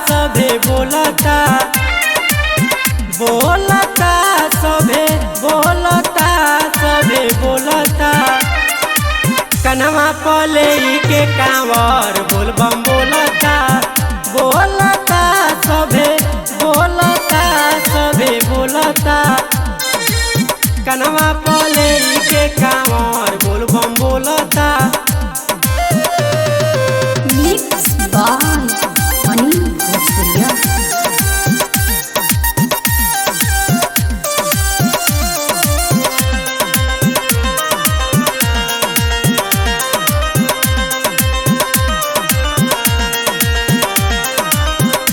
सभे बोलता, बोलता सभे, बोलता सभे बोलता। कनवा पले के कांवर बोलबम बोलता, बोलता सभे, बोलता सभे बोलता। कनवा पले के कांवर बोलबम बोलता। Mix by Anil Bhojpuriya.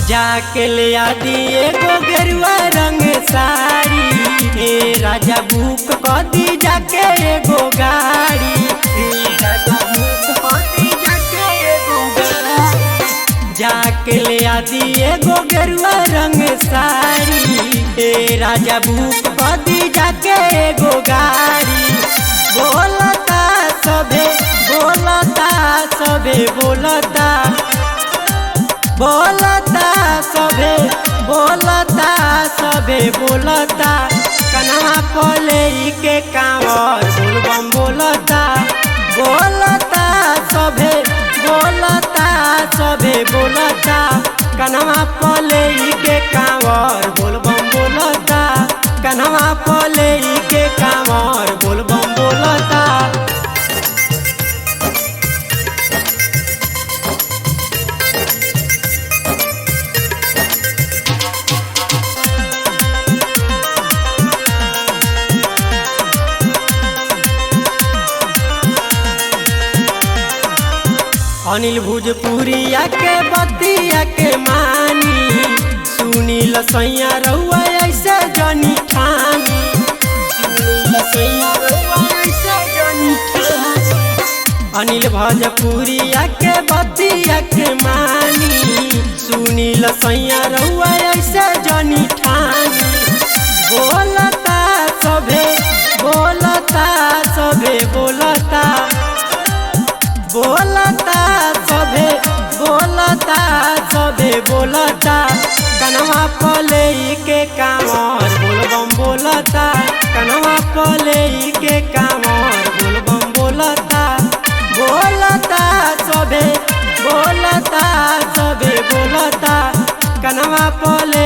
जाके ले आदि एगो गेरुआ रंग साड़ी, हे राजा बुक क दी जाके एगो गाड़ी, हे राजा बुक क दी जाके एगो गाड़ी। जाके ले आदि एगो गेरुआ रंग साड़ी, हे राजा बुक क दी जाके एगो गाड़ी। बोलता सभे, बोलता सभे बोलता, बोलता सभे, बोलता सभे बोलता। कनवा पले के कांवर बोलबम बोलता, बोलता सभे, बोलता सभे बोलता। कनवा पले के कांवर बोलबम बोलता, कनवा पले के कांवर बोलबम बोलता। अनिल भोजपुरिया के बतिया के मानी, सुनील सैया रउआ ऐसे जनी ठानी, सुनील सैया रउआ ऐसे जनी ठानी। अनिल भोजपुरिया के बतिया के मानी, सुनील सैया रउआ ऐसे जनी ठानी। बोलता सभे, बोलता सभे बोलता, बोलता सभे, बोलता सभे बोलता। कनवा पले के कांवर बोलबम बोलता, कनवा पले के कांवर बोलबम बोलता। बोलता सभे, बोलता सभे बोलता, कनवा पले